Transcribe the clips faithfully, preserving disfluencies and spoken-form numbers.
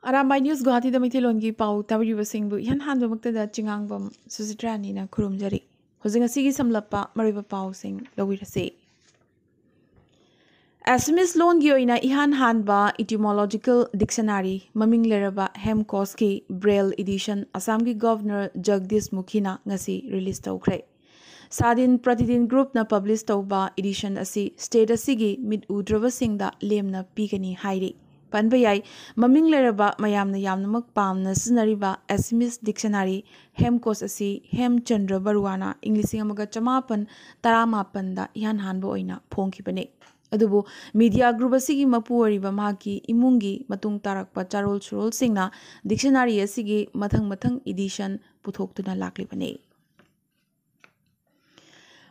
Arambai news ꯒꯨꯋꯥꯍꯥꯇꯤꯗ ꯃꯩꯇꯩꯂꯣꯟꯒꯤ ꯄꯥꯎ ꯇꯥꯕꯤꯔꯤꯕꯁꯤꯡꯕꯨ ꯏꯍꯥꯟ ꯍꯥꯟꯕꯃꯛꯇꯗ ꯆꯤꯉꯥꯡꯕꯝ ꯁꯨꯆꯤꯇ꯭ꯔꯥꯅꯤꯅ ꯈꯨꯔꯨꯝꯖꯔꯤ꯫ ꯍꯧꯖꯤꯛ ꯉꯁꯤꯒꯤ ꯁꯝꯂꯞꯄ ꯃꯔꯨꯑꯣꯏꯕ ꯄꯥꯎꯁꯤꯡ ꯂꯧꯕꯤꯔꯁꯤ꯫ ꯑꯦꯁꯃꯤꯁ ꯂꯣꯟꯒꯤ ꯑꯣꯏꯅ ꯏꯍꯥꯟ ꯍꯥꯟꯕ etymological dictionary, ꯃꯃꯤꯡ ꯂꯩꯔꯕ ꯍꯦꯝꯀꯣꯁꯀꯤ Braille edition ꯑꯁꯥꯝꯒꯤ ꯒꯚꯔꯅꯔ ꯖꯒꯗꯤꯁ ꯃꯨꯈꯤꯅ ꯉꯁꯤ ꯔꯤꯂꯤꯁ ꯇꯧꯈ꯭ꯔꯦ꯫ ꯁꯥꯗꯤꯟ ꯄ꯭ꯔꯇꯤꯗꯤꯟ ꯒ꯭ꯔꯨꯞꯅ ꯄꯕ꯭ꯂꯤꯁ ꯇꯧꯕ ꯏꯗꯤꯁꯟ ꯑꯁꯤ ꯁ꯭ꯇꯦꯠ ꯑꯁꯤꯒꯤ ꯃꯤꯠ ꯎꯗ꯭ꯔꯕꯁꯤꯡꯗ ꯂꯦꯝꯅ ꯄꯤꯒꯅꯤ ꯍꯥꯏꯔꯤ꯫ ꯄꯟꯕ ꯌꯥꯏ, ꯃꯃꯤꯡ ꯂꯩꯔꯕ ꯃꯌꯥꯝꯅ ꯌꯥꯝꯅꯃꯛ ꯄꯥꯝꯅ ꯁꯤꯖꯤꯟꯅꯔꯤꯕ ꯑꯦꯁꯃꯤꯁ ꯗꯤꯛꯁꯅꯥꯔꯤ ꯍꯦꯝꯀꯣꯁ ꯑꯁꯤ ꯍꯦꯝꯆꯟꯗ꯭ꯔ ꯕꯔꯨꯋꯥꯅ ꯏꯪ ꯂꯤꯁꯤꯡ ꯑꯃꯒ ꯆꯃꯥꯄꯟ ꯇꯔꯥꯃꯥꯄꯟꯗ ꯏꯍꯥꯟ ꯍꯥꯟꯕ ꯑꯣꯏꯅ ꯐꯣꯡꯈꯤꯕꯅꯤ꯫ ꯑꯗꯨꯕꯨ ꯃꯤꯗꯤꯌꯥ ꯒ꯭ꯔꯨꯞ ꯑꯁꯤꯒꯤ ꯃꯄꯨ ꯑꯣꯏꯔꯤꯕ ꯃꯍꯥꯛꯀꯤ ꯏꯃꯨꯡꯒꯤ ꯃꯇꯨꯡ ꯇꯥꯔꯛꯄ ꯆꯥꯔꯣꯜ ꯁꯨꯔꯣꯜꯁꯤꯡꯅ ꯗꯤꯛꯁꯅꯥꯔꯤ ꯑꯁꯤꯒꯤ ꯃꯊꯪ ꯃꯊꯪ ꯏꯗꯤꯁꯟ ꯄꯨꯊꯣꯛꯇꯨꯅ ꯂꯥꯛꯂꯤꯕꯅꯤ꯫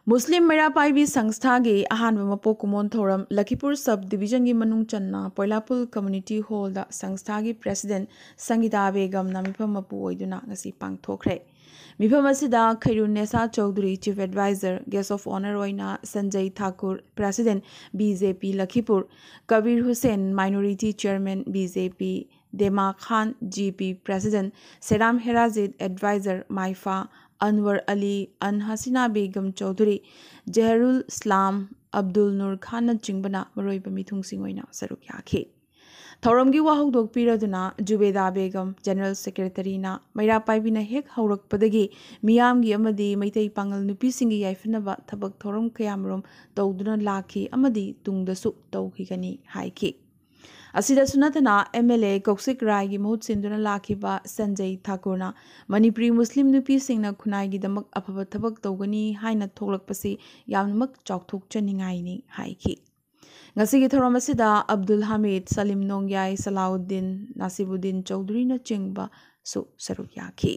ꯃꯨꯁꯂꯤꯝ ꯃꯩꯔꯥ ꯄꯥꯏꯕꯤ ꯁꯪꯁꯊꯥꯒꯤ ꯑꯍꯥꯟꯕ ꯃꯄꯣꯛ ꯀꯨꯝꯑꯣꯟ ꯊꯧꯔꯝ ꯂꯈꯤꯄꯨꯔ ꯁꯕ ꯗꯤꯕꯤꯖꯟꯒꯤ ꯃꯅꯨꯡ ꯆꯟꯅ ꯄꯣꯏꯂꯥꯄꯨꯜ ꯀꯝꯃ꯭ꯌꯨꯅꯤꯇꯤ ꯍꯣꯜꯗ ꯁꯪꯁꯊꯥꯒꯤ ꯄ꯭ꯔꯦꯁꯤꯗꯦꯟ ꯁꯪꯒꯤꯇꯥ ꯕꯦꯒꯝꯅ ꯃꯤꯐꯝ ꯃꯄꯨ ꯑꯣꯏꯗꯨꯅ ꯉꯁꯤ ꯄꯥꯡꯊꯣꯛꯈ꯭ꯔꯦ꯫ ꯃꯤꯐꯝ ꯑꯁꯤꯗ Khairunnesa Chowdhury chief adviser, guest of honour ꯑꯣꯏꯅ Sanjay Thakur, president B J P Lakhipur, Kabir Hussain, minority chairman B J P, Dema Khan, G P president, Seram Herajit, adviser Maipha, Anwar Ali, ꯑꯟ ꯍꯁꯤꯅꯥ ꯕꯦꯒꯝ ꯆꯧꯙꯨꯔꯤ, ꯖꯦꯍꯔꯨꯜ ꯏꯁꯂꯥꯝ, ꯑꯕꯗꯨꯜ ꯅꯨꯔ ꯈꯥꯟꯅꯆꯤꯡꯕꯅ ꯃꯔꯨꯑꯣꯏꯕ ꯃꯤꯊꯨꯡꯁꯤꯡ ꯑꯣꯏꯅ ꯁꯔꯨꯛ ꯌꯥꯈꯤ꯫ ꯊꯧꯔꯝꯒꯤ ꯋꯥꯍꯧꯗꯣꯛ ꯄꯤꯔꯗꯨꯅ ꯖꯨꯕꯦꯗꯥ ꯕꯦꯒꯝ, ꯖꯦꯅꯔꯦꯜ ꯁꯦꯀ꯭ꯔꯦꯇꯔꯤꯅ ꯃꯩꯔꯥ ꯄꯥꯏꯕꯤꯅ ꯍꯦꯛ ꯍꯧꯔꯛꯄꯗꯒꯤ ꯃꯤꯌꯥꯝꯒꯤ ꯑꯃꯗꯤ ꯃꯩꯇꯩ ꯄꯥꯉꯜ ꯅꯨꯄꯤꯁꯤꯡꯒꯤ ꯌꯥꯏꯐꯅꯕ ꯊꯕꯛ ꯊꯧꯔꯝ ꯀꯌꯥꯃꯔꯨꯝ ꯇꯧꯗꯨꯅ ꯂꯥꯛꯈꯤ ꯑꯃꯗꯤ ꯇꯨꯡꯗꯁꯨ ꯇꯧꯈꯤꯒꯅꯤ ꯍꯥꯏꯈꯤ꯫ ꯑꯁꯤꯗꯁꯨ ꯅꯠꯇꯅ ꯑꯦꯝ ꯑꯦꯜ ꯑꯦ ꯀꯧꯁꯤꯛ ꯔꯥꯏꯒꯤ ꯃꯍꯨꯠ ꯁꯤꯟꯗꯨꯅ ꯂꯥꯛꯈꯤꯕ ꯁꯟꯖꯩ ꯊꯥꯀꯨꯔꯅ ꯃꯅꯤꯄꯨꯔꯤ ꯃꯨꯁꯂꯤꯝ ꯅꯨꯄꯤꯁꯤꯡꯅ ꯈꯨꯟꯅꯥꯏꯒꯤꯗꯃꯛ ꯑꯐꯕ ꯊꯕꯛ ꯇꯧꯒꯅꯤ ꯍꯥꯏꯅ ꯊꯣꯛꯂꯛꯄꯁꯤ ꯌꯥꯝꯅꯃꯛ ꯆꯥꯎꯊꯣꯛꯆꯅꯤꯡꯉꯥꯏꯅꯤ ꯍꯥꯏꯈꯤ꯫ ꯉꯁꯤꯒꯤ ꯊꯧꯔꯝ ꯑꯁꯤꯗ ꯑꯕꯗꯨꯜ ꯍꯃꯤꯗ, ꯁꯂꯤꯝ ꯅꯣꯡꯌꯥꯏ, ꯁꯂꯥꯎꯗꯤꯟ, ꯅꯥꯁꯤꯕꯨꯗꯤꯟ ꯆꯧꯙꯨꯔꯤꯅꯆꯤꯡꯕꯁꯨ ꯁꯔꯨꯛ ꯌꯥꯈꯤ꯫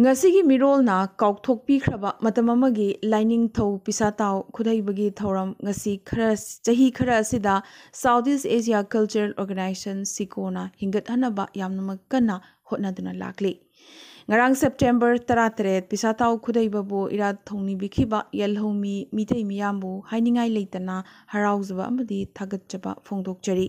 ꯉꯁꯤꯒꯤ ꯃꯤꯔꯣꯜꯅ ꯀꯥꯎꯊꯣꯛꯄꯤꯈ꯭ꯔꯕ ꯃꯇꯝ ꯑꯃꯒꯤ ꯂꯥꯏꯅꯤꯡꯊꯧ ꯄꯤꯁꯥꯇꯥꯎ ꯈꯨꯠꯍꯩꯕꯒꯤ ꯊꯧꯔꯝ ꯉꯁꯤ ꯈꯔ, ꯆꯍꯤ ꯈꯔ ꯑꯁꯤꯗ South East Asia Cultural Organization, ꯁꯤꯀꯣꯅ ꯍꯤꯡꯒꯠꯍꯟꯅꯕ ꯌꯥꯝꯅꯃꯛ ꯀꯟꯅ ꯍꯣꯠꯅꯗꯨꯅ ꯂꯥꯛꯂꯤ꯫ ꯉꯔꯥꯡ ꯁꯦꯞꯇꯦꯝꯕꯔ ꯇꯔꯥꯇꯔꯦꯠ, ꯄꯤꯁꯥꯇꯥꯎ ꯈꯨꯗꯩꯕꯕꯨ ꯏꯔꯥꯠ ꯊꯧꯅꯤꯕꯤꯈꯤꯕ ꯌꯦꯜꯍꯧꯃꯤ ꯃꯤꯇꯩ ꯃꯤꯌꯥꯝꯕꯨ ꯍꯥꯏꯅꯤꯡꯉꯥꯏ ꯂꯩꯇꯅ ꯍꯔꯥꯎꯖꯕ ꯑꯃꯗꯤ ꯊꯥꯒꯠꯆꯕ ꯐꯣꯡꯗꯣꯛꯆꯔꯤ꯫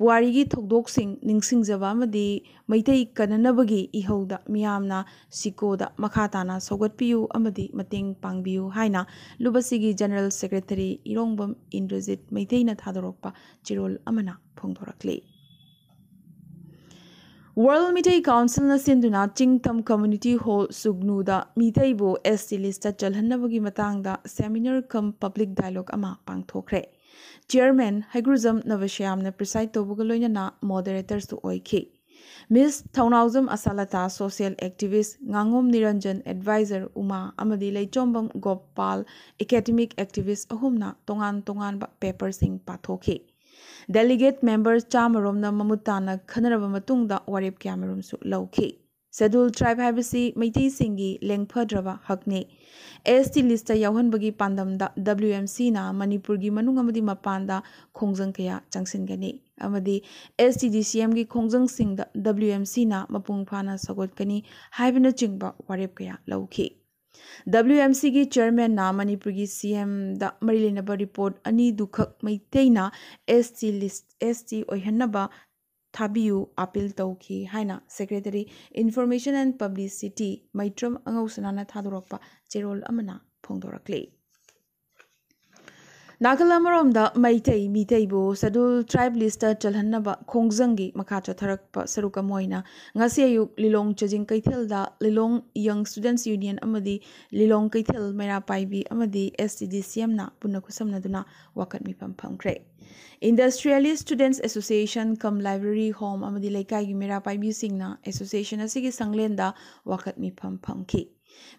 ꯄꯨꯋꯥꯔꯤꯒꯤ ꯊꯧꯗꯣꯛꯁꯤꯡ ꯅꯤꯡꯁꯤꯡꯖꯕ ꯑꯃꯗꯤ ꯃꯩꯇꯩ ꯀꯟꯅꯅꯕꯒꯤ ꯏꯍꯧꯗ ꯃꯤꯌꯥꯝꯅ ꯁꯤꯀꯣꯗ ꯃꯈꯥ ꯇꯥꯅ ꯁꯧꯒꯠꯄꯤꯌꯨ ꯑꯃꯗꯤ ꯃꯇꯦꯡ ꯄꯥꯡꯕꯤꯌꯨ ꯍꯥꯏꯅ ꯂꯨꯕꯁꯤꯒꯤ ꯖꯦꯅꯔꯦꯜ ꯁꯦꯀ꯭ꯔꯦꯇꯔꯤ ꯏꯔꯣꯡꯕꯝ ꯏꯟꯗ꯭ꯔꯖꯤꯠ ꯃꯩꯇꯩꯅ ꯊꯥꯗꯣꯔꯛꯄ ꯆꯦꯔꯣꯜ ꯑꯃꯅ ꯐꯣꯡꯗꯣꯔꯛꯂꯤ꯫ ꯋꯥꯔꯜ ꯃꯤꯇꯩ ꯀꯥꯎꯟꯁꯤꯜꯅ ꯁꯤꯟꯗꯨꯅ ꯆꯤꯡꯇꯝ ꯀꯝꯃ꯭ꯌꯨꯅꯤꯇꯤ ꯍꯣꯜ ꯁꯨꯒꯅꯨꯗ ꯃꯤꯇꯩꯕꯨ ꯑꯦꯁ ꯇꯤ ꯂꯤꯁꯇ ꯆꯜꯍꯟꯅꯕꯒꯤ ꯃꯇꯥꯡꯗ ꯁꯦꯃꯤꯅꯥꯔ ꯀꯝ ꯄꯕ꯭ꯂꯤꯛ ꯗꯥꯏꯂꯣꯒ ꯑꯃ ꯄꯥꯡꯊꯣꯛꯈ꯭ꯔꯦ꯫ ꯆꯤꯌꯔꯃꯦꯟ ꯍꯩꯒ꯭ꯔꯨꯖꯝ ꯅꯕꯁ꯭ꯌꯥꯝꯅ ꯄ꯭ꯔꯤꯁꯥꯏꯗ ꯇꯧꯕꯒ ꯂꯣꯏꯅꯅ ꯃꯣꯗꯔꯦꯇꯔꯁꯨ ꯑꯣꯏꯈꯤ꯫ ꯃꯤꯁ ꯊꯧꯅꯥꯎꯖꯝ ꯑꯁꯥꯂꯇꯥ ꯁꯣꯁꯤꯌꯦꯜ ꯑꯦꯛꯇꯤꯚꯤꯁ, ꯉꯥꯉꯣꯝ ꯅꯤꯔꯟꯖꯟ ꯑꯦꯗꯚꯥꯏꯖꯔ ꯎꯃꯥ ꯑꯃꯗꯤ ꯂꯩꯆꯣꯝꯕꯝ ꯒꯣꯄꯥꯜ ꯑꯦꯀꯥꯗꯦꯃꯤꯛ ꯑꯦꯛꯇꯤꯚꯤꯁ ꯑꯍꯨꯝꯅ ꯇꯣꯉꯥꯟ ꯇꯣꯉꯥꯟꯕ ꯄꯦꯄꯔꯁꯤꯡ ꯄꯥꯊꯣꯛꯈꯤ꯫ ꯗꯦꯂꯤꯒꯦꯠ ꯃꯦꯝꯕꯔ ꯆꯥꯃꯔꯣꯝꯅ ꯃꯃꯨꯠ ꯇꯥꯅ ꯈꯟꯅꯔꯕ ꯃꯇꯨꯡꯗ ꯋꯥꯔꯦꯞ ꯀꯌꯥꯃꯔꯨꯝꯁꯨ ꯂꯧꯈꯤ꯫ ꯁꯦꯗꯨꯜ ꯇ꯭ꯔꯥꯏꯕ ꯍꯥꯏꯕꯁꯤ ꯃꯩꯇꯩꯁꯤꯡꯒꯤ ꯂꯦꯡꯐꯗ꯭ꯔꯕ ꯍꯛꯅꯤ꯫ ꯑꯦꯁ ꯇꯤ ꯂꯤꯁꯇ ꯌꯥꯎꯍꯟꯕꯒꯤ ꯄꯥꯟꯗꯝꯗ ꯗꯕ꯭ꯂꯤꯎ ꯑꯦꯝ ꯁꯤꯅ ꯃꯅꯤꯄꯨꯔꯒꯤ ꯃꯅꯨꯡ ꯑꯃꯗꯤ ꯃꯄꯥꯟꯗ ꯈꯣꯡꯖꯪ ꯀꯌꯥ ꯆꯪꯁꯤꯟꯒꯅꯤ ꯑꯃꯗꯤ ꯑꯦꯁ ꯇꯤ ꯗꯤ ꯁꯤ ꯑꯦꯝꯒꯤ ꯈꯣꯡꯖꯪꯁꯤꯡꯗ ꯗꯕ꯭ꯂꯤꯎ ꯑꯦꯝ ꯁꯤꯅ ꯃꯄꯨꯡ ꯐꯥꯅ ꯁꯧꯒꯠꯀꯅꯤ ꯍꯥꯏꯕꯅꯆꯤꯡꯕ ꯋꯥꯔꯦꯞ ꯀꯌꯥ ꯂꯧꯈꯤ꯫ ꯗꯕ꯭ꯂꯤꯎ ꯑꯦꯝ ꯁꯤꯒꯤ ꯆꯤꯌꯔꯃꯦꯟꯅ ꯃꯅꯤꯄꯨꯔꯒꯤ ꯁꯤ ꯑꯦꯝꯗ ꯃꯔꯤ ꯂꯩꯅꯕ ꯔꯤꯄꯣꯔꯠ ꯑꯅꯤꯗꯨꯈꯛ ꯃꯩꯇꯩꯅ ꯑꯦꯁ ꯇꯤ ꯂꯤꯁ, ꯑꯦꯁ ꯇꯤ ꯑꯣꯏꯍꯟꯅꯕ ꯊꯥꯕꯤꯌꯨ ꯑꯥꯄꯤꯜ ꯇꯧꯈꯤ ꯍꯥꯏꯅ ꯁꯦꯀ꯭ꯔꯦꯇꯔꯤ ꯏꯟꯐꯣꯔꯃꯦꯁꯟ ꯑꯦꯟ ꯄꯕ꯭ꯂꯤꯁꯤꯇꯤ ꯃꯩꯇ꯭ꯔꯝ ꯑꯉꯧꯁꯅꯥꯅ ꯊꯥꯗꯣꯔꯛꯄ ꯆꯦꯔꯣꯜ ꯑꯃꯅ ꯐꯣꯡꯗꯣꯔꯛꯂꯤ꯫ ꯅꯥꯀꯜ ꯑꯃꯔꯣꯝꯗ ꯃꯩꯇꯩ ꯃꯤꯇꯩꯕꯨ ꯁꯦꯗꯨꯜ ꯇ꯭ꯔꯥꯏꯕ ꯂꯤꯁꯇ ꯆꯜꯍꯟꯅꯕ ꯈꯣꯡꯖꯪꯒꯤ ꯃꯈꯥ ꯆꯠꯊꯔꯛꯄ ꯁꯔꯨꯛ ꯑꯃ ꯑꯣꯏꯅ ꯉꯁꯤ ꯑꯌꯨꯛ ꯂꯤꯂꯣꯡ ꯆꯦꯖꯤꯡ ꯀꯩꯊꯦꯜꯗ ꯂꯤꯂꯣꯡ ꯌꯪ ꯁ꯭ꯇꯨꯗꯦꯟꯠꯁ ꯌꯨꯅꯤꯌꯟ ꯑꯃꯗꯤ ꯂꯤꯂꯣꯡ ꯀꯩꯊꯦꯜ ꯃꯩꯔꯥ ꯄꯥꯏꯕꯤ ꯑꯃꯗꯤ ꯑꯦꯁ ꯇꯤ ꯗꯤ ꯁꯤ ꯑꯦꯝꯅ ꯄꯨꯟꯅ ꯈꯨꯠꯁꯝꯅꯗꯨꯅ ꯋꯥꯀꯠ ꯃꯤꯐꯝ ꯐꯝꯈ꯭ꯔꯦ꯫ ꯏꯟꯗꯁꯇ꯭ꯔꯤꯌꯦꯂꯤꯁ ꯁ꯭ꯇꯨꯗꯦꯟꯠꯁ ꯑꯦꯁꯣꯁꯤꯌꯦꯁꯟ ꯀꯝ ꯂꯥꯏꯕ꯭ꯔꯦꯔꯤ ꯍꯣꯝ ꯑꯃꯗꯤ ꯂꯩꯀꯥꯏꯒꯤ ꯃꯩꯔꯥ ꯄꯥꯏꯕꯤꯁꯤꯡꯅ ꯑꯦꯁꯣꯁꯤꯌꯦꯁꯟ ꯑꯁꯤꯒꯤ ꯁꯪꯂꯦꯟꯗ ꯋꯥꯀꯠ ꯃꯤꯐꯝ ꯐꯝꯈꯤ꯫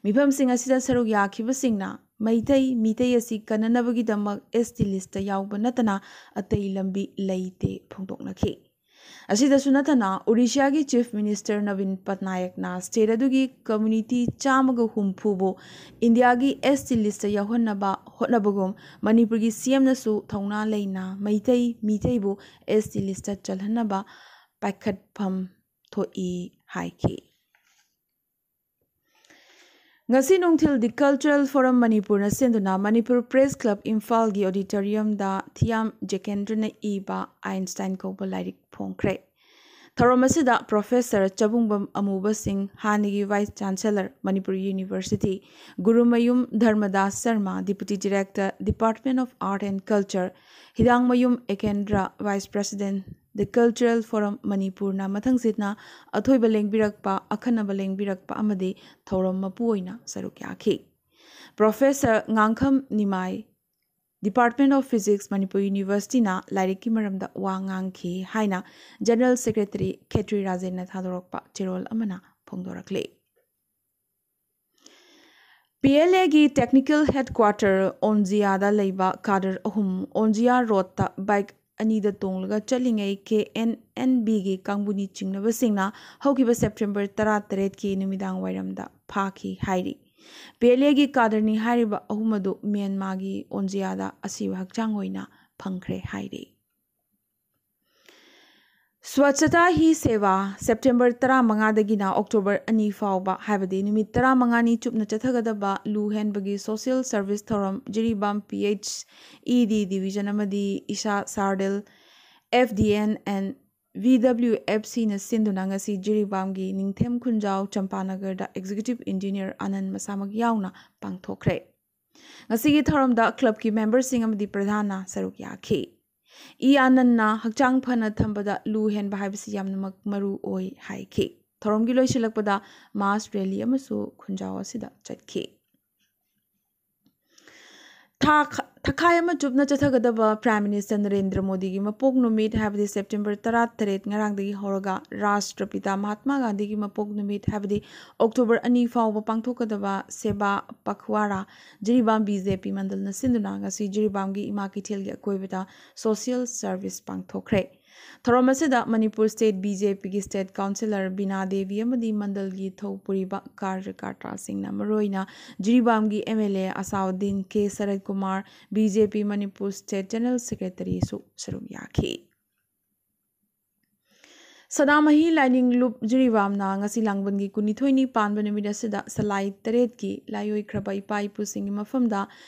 ꯃꯤꯐꯝꯁꯤꯡ ꯑꯁꯤꯗ ꯁꯔꯨꯛ ꯌꯥꯈꯤꯕꯁꯤꯡꯅ ꯃꯩꯇꯩ ꯃꯤꯇꯩ ꯑꯁꯤ ꯀꯟꯅꯅꯕꯒꯤꯗꯃꯛ ꯑꯦꯁ ꯇꯤ ꯂꯤꯁꯇ ꯌꯥꯎꯕ ꯅꯠꯇꯅ ꯑꯇꯩ ꯂꯝꯕꯤ ꯂꯩꯇꯦ ꯐꯣꯡꯗꯣꯛꯅꯈꯤ꯫ ꯑꯁꯤꯗꯁꯨ ꯅꯠꯇꯅ ꯑꯣꯔꯤꯁꯥꯒꯤ ꯆꯤꯐ ꯃꯤꯅꯤꯁꯇꯔ ꯅꯕꯤꯟ ꯄꯠꯅꯥꯌꯛꯅ ꯁ꯭ꯇꯦꯠ ꯑꯗꯨꯒꯤ ꯀꯝꯃ꯭ꯌꯨꯅꯤꯇꯤ ꯆꯥꯝꯃꯒ ꯍꯨꯝꯐꯨꯕꯨ ꯏꯟꯗꯤꯌꯥꯒꯤ ꯑꯦꯁ ꯇꯤ ꯂꯤꯁꯇ ꯌꯥꯎꯍꯟꯅꯕ ꯍꯣꯠꯅꯕꯒꯨꯝ ꯃꯅꯤꯄꯨꯔꯒꯤ ꯁꯤ ꯑꯦꯝꯅꯁꯨ ꯊꯧꯅꯥ ꯂꯩꯅ ꯃꯩꯇꯩ ꯃꯤꯇꯩꯕꯨ ꯑꯦꯁ ꯇꯤ ꯂꯤꯁꯇ ꯆꯜꯍꯟꯅꯕ ꯄꯥꯏꯈꯠꯐꯝ ꯊꯣꯛꯏ ꯍꯥꯏꯈꯤ꯫ ꯉꯁꯤ ꯅꯨꯡꯊꯤꯜ The Cultural Forum ꯃꯅꯤꯄꯨꯔꯅ ꯁꯤꯟꯗꯨꯅ ꯃꯅꯤꯄꯨꯔ ꯄ꯭ꯔꯦꯁ ꯀ꯭ꯂꯕ ꯏꯝꯐꯥꯜꯒꯤ ꯑꯣꯗꯤꯇꯣꯔꯤꯌꯝꯗ ꯊꯤꯌꯥꯝ ꯖꯦꯀꯦꯟꯗ꯭ꯔꯅ ꯏꯕ ꯑꯥꯏꯟꯁꯇꯥꯏꯟ ꯀꯧꯕ ꯂꯥꯏꯔꯤꯛ ꯐꯣꯡꯈ꯭ꯔꯦ꯫ ꯊꯧꯔꯝ ꯑꯁꯤꯗ ꯄ꯭ꯔꯣꯐꯦꯁꯔ ꯆꯕꯨꯡꯕꯝ ꯑꯃꯨꯕ ꯁꯤꯡ, ꯍꯥꯟꯅꯒꯤ vice chancellor, Manipur university, Gurumayum Dharmadas Sharma, Deputy Director, Department of Art and Culture, Hidangmayum Ekendra, Vice President, The Cultural Forum ꯃꯅꯤꯄꯨꯔꯅ ꯃꯊꯪꯁꯤꯠꯅ ꯑꯊꯣꯏꯕ ꯂꯦꯡꯕꯤꯔꯛꯄ, ꯑꯈꯟꯅꯕ ꯂꯦꯡꯕꯤꯔꯛꯄ ꯑꯃꯗꯤ ꯊꯧꯔꯝ ꯃꯄꯨ ꯑꯣꯏꯅ ꯁꯔꯨꯛ ꯌꯥꯈꯤ꯫ Professor Ngangkham Nimai, Department of Physics, Manipur ꯌꯨꯅꯤꯚꯔꯁꯤꯇꯤꯅ ꯂꯥꯏꯔꯤꯛꯀꯤ ꯃꯔꯝꯗ ꯋꯥ ꯉꯥꯡꯈꯤ ꯍꯥꯏꯅ ꯖꯦꯅꯔꯦꯜ ꯁꯦꯀ꯭ꯔꯦꯇꯔꯤ ꯈꯦꯇ꯭ꯔꯤ ꯔꯥꯖꯦꯟꯅ ꯊꯥꯗꯣꯔꯛꯄ ꯆꯦꯔꯣꯜ ꯑꯃꯅ ꯐꯣꯡꯗꯣꯔꯛꯂꯤ꯫ ꯄꯤ ꯑꯦꯜ ꯑꯦꯒꯤ ꯇꯦꯛꯅꯤꯀꯦꯜ ꯍꯦꯗꯀ꯭ꯋꯥꯇꯔ ꯑꯣꯟꯖꯤꯌꯥꯗ ꯂꯩꯕ ꯀꯥꯗꯔ ꯑꯍꯨꯝ ꯑꯣꯟꯖꯤꯌꯥ ꯔꯣꯗꯇ ꯕꯥꯏꯛ ꯑꯅꯤꯗ ꯇꯣꯡꯂꯒ ꯆꯠꯂꯤꯉꯩ ꯀꯦ ꯑꯦꯟ ꯑꯦꯟ ꯕꯤꯒꯤ ꯀꯥꯡꯕꯨꯅꯤ ꯆꯤꯡꯅꯕꯁꯤꯡꯅ ꯍꯧꯈꯤꯕ ꯁꯦꯞꯇꯦꯝꯕꯔ ꯇꯔꯥꯇꯔꯦꯠꯀꯤ ꯅꯨꯃꯤꯗꯥꯡ ꯋꯥꯏꯔꯝꯗ ꯐꯥꯈꯤ ꯍꯥꯏꯔꯤ꯫ ꯄꯤ ꯑꯦꯜ ꯑꯦꯒꯤ ꯀꯥꯗꯔꯅꯤ ꯍꯥꯏꯔꯤꯕ ꯑꯍꯨꯝ ꯑꯗꯨ ꯃ꯭ꯌꯥꯟꯃꯥꯔꯒꯤ ꯑꯣꯟꯖꯤꯌꯥꯗ ꯑꯁꯤꯕ ꯍꯛꯆꯥꯡ ꯑꯣꯏꯅ ꯐꯪꯈ꯭ꯔꯦ ꯍꯥꯏꯔꯤ꯫ ꯁ꯭ꯋꯥꯆꯇꯥ ꯍꯤ ꯁꯦꯕꯥ, ꯁꯦꯞꯇꯦꯝꯕꯔ ꯇꯔꯥꯃꯉꯥꯗꯒꯤꯅ ꯑꯣꯛꯇꯣꯕꯔ ꯑꯅꯤ ꯐꯥꯎꯕ, ꯍꯥꯏꯕꯗꯤ ꯅꯨꯃꯤꯠ ꯇꯔꯥꯃꯉꯥꯅꯤ ꯆꯨꯞꯅ ꯆꯠꯊꯒꯗꯕ ꯂꯨ ꯍꯦꯟꯕꯒꯤ ꯁꯣꯁꯤꯌꯦꯜ ꯁꯔꯚꯤꯁ ꯊꯧꯔꯝ Jiribam P H E D division ꯑꯃꯗꯤ ꯏꯁꯥ ꯁꯥꯔꯗꯦꯜ F D N N V W F ꯁꯤꯅ ꯁꯤꯟꯗꯨꯅ ꯉꯁꯤ ꯖꯤꯔꯤꯕꯥꯝꯒꯤ ꯅꯤꯡꯊꯦꯝ ꯈꯨꯟꯖꯥꯎ ꯆꯝꯄꯥꯅꯒꯔꯗ ꯑꯦꯛꯖꯤꯀ꯭ꯌꯨꯇꯤꯚ ꯏꯟꯖꯤꯅꯤꯌꯔ ꯑꯥꯅꯟ ꯃꯁꯥꯃꯛ ꯌꯥꯎꯅ ꯄꯥꯡꯊꯣꯛꯈ꯭ꯔꯦ꯫ ꯉꯁꯤꯒꯤ ꯊꯧꯔꯝꯗ ꯀ꯭ꯂꯕꯀꯤ ꯃꯦꯝꯕꯔꯁꯤꯡ ꯑꯃꯗꯤ ꯄ꯭ꯔꯙꯥꯟꯅ ꯁꯔꯨꯛ ꯌꯥꯈꯤ꯫ ꯏ ꯑꯥꯅꯟꯅ ꯍꯛꯆꯥꯡ ꯐꯅ ꯊꯝꯕꯗ ꯂꯨ ꯍꯦꯟꯕ ꯍꯥꯏꯕꯁꯤ ꯌꯥꯝꯅꯃꯛ ꯃꯔꯨ ꯑꯣꯏ ꯍꯥꯏꯈꯤ꯫ ꯊꯧꯔꯝꯒꯤ ꯂꯣꯏꯁꯤꯜꯂꯛꯄꯗ ꯃꯥꯁ ꯔꯦꯂꯤ ꯑꯃꯁꯨ ꯈꯨꯟꯖꯥꯎ ꯑꯁꯤꯗ ꯆꯠꯈꯤ꯫ ꯊꯥ ꯈ-, ꯊꯈꯥꯏ ꯑꯃ ꯆꯨꯞꯅ ꯆꯠꯊꯒꯗꯕ ꯄ꯭ꯔꯥꯏꯝ ꯃꯤꯅꯤꯁꯇꯔ ꯅꯔꯦꯟꯗ꯭ꯔ ꯃꯣꯗꯤꯒꯤ ꯃꯄꯣꯛ ꯅꯨꯃꯤꯠ, ꯍꯥꯏꯕꯗꯤ ꯁꯦꯞꯇꯦꯝꯕꯔ ꯇꯔꯥꯇꯔꯦꯠ, ꯉꯔꯥꯡꯗꯒꯤ ꯍꯧꯔꯒ ꯔꯥꯁꯇ꯭ꯔꯄꯤꯇꯥ ꯃꯍꯥꯠꯃꯥ ꯒꯥꯟꯙꯤꯒꯤ ꯃꯄꯣꯛ ꯅꯨꯃꯤꯠ, ꯍꯥꯏꯕꯗꯤ ꯑꯣꯛꯇꯣꯕꯔ ꯑꯅꯤ ꯐꯥꯎꯕ ꯄꯥꯡꯊꯣꯛꯀꯗꯕ ꯁꯦꯕꯥ ꯄꯈꯋꯥꯔꯥ ꯖꯤꯔꯤꯕꯥꯝ ꯕꯤ ꯖꯦ ꯄꯤ ꯃꯟꯗꯜꯅ ꯁꯤꯟꯗꯨꯅ ꯉꯁꯤ ꯖꯤꯔꯤꯕꯥꯝꯒꯤ ꯏꯃꯥ ꯀꯩꯊꯦꯜꯒꯤ ꯑꯀꯣꯏꯕꯗ ꯁꯣꯁꯤꯌꯦꯜ ꯁꯔꯚꯤꯁ ꯄꯥꯡꯊꯣꯛꯈ꯭ꯔꯦ꯫ ꯊꯧꯔꯝ ꯑꯁꯤꯗ ꯃꯅꯤꯄꯨꯔ ꯁ꯭ꯇꯦꯠ ꯕꯤ ꯖꯦ ꯄꯤꯒꯤ ꯁ꯭ꯇꯦꯠ ꯀꯥꯎꯟꯁꯤꯂꯔ ꯕꯤꯅꯥ ꯗꯦꯕꯤ ꯑꯃꯗꯤ ꯃꯟꯗꯜꯒꯤ ꯊꯧ ꯄꯨꯔꯤꯕ ꯀꯥꯔꯌꯀꯔꯇꯥꯁꯤꯡꯅ, ꯃꯔꯨꯑꯣꯏꯅ ꯖꯤꯔꯤꯕꯥꯝꯒꯤ M L A Ashauddin K Sarat Kumar, B J P Manipur state general ꯁꯦꯀ꯭ꯔꯦꯇꯔꯤꯁꯨ ꯁꯔꯨꯛ ꯌꯥꯈꯤ꯫ ꯁꯅꯥꯃꯍꯤ ꯂꯥꯏꯅꯤꯡ ꯂꯨꯞ ꯖꯤꯔꯤꯕꯥꯝꯅ ꯉꯁꯤ ꯂꯥꯡꯕꯟꯒꯤ ꯀꯨꯟꯅꯤꯊꯣꯏꯅꯤ ꯄꯥꯟꯕ ꯅꯨꯃꯤꯠ ꯑꯁꯤꯗ ꯁꯂꯥꯏ ꯇꯔꯦꯠꯀꯤ ꯂꯥꯏꯑꯣꯏꯈ꯭ꯔꯕ ꯏꯄꯥ ꯏꯄꯨꯁꯤꯡꯒꯤ ꯃꯐꯝꯗ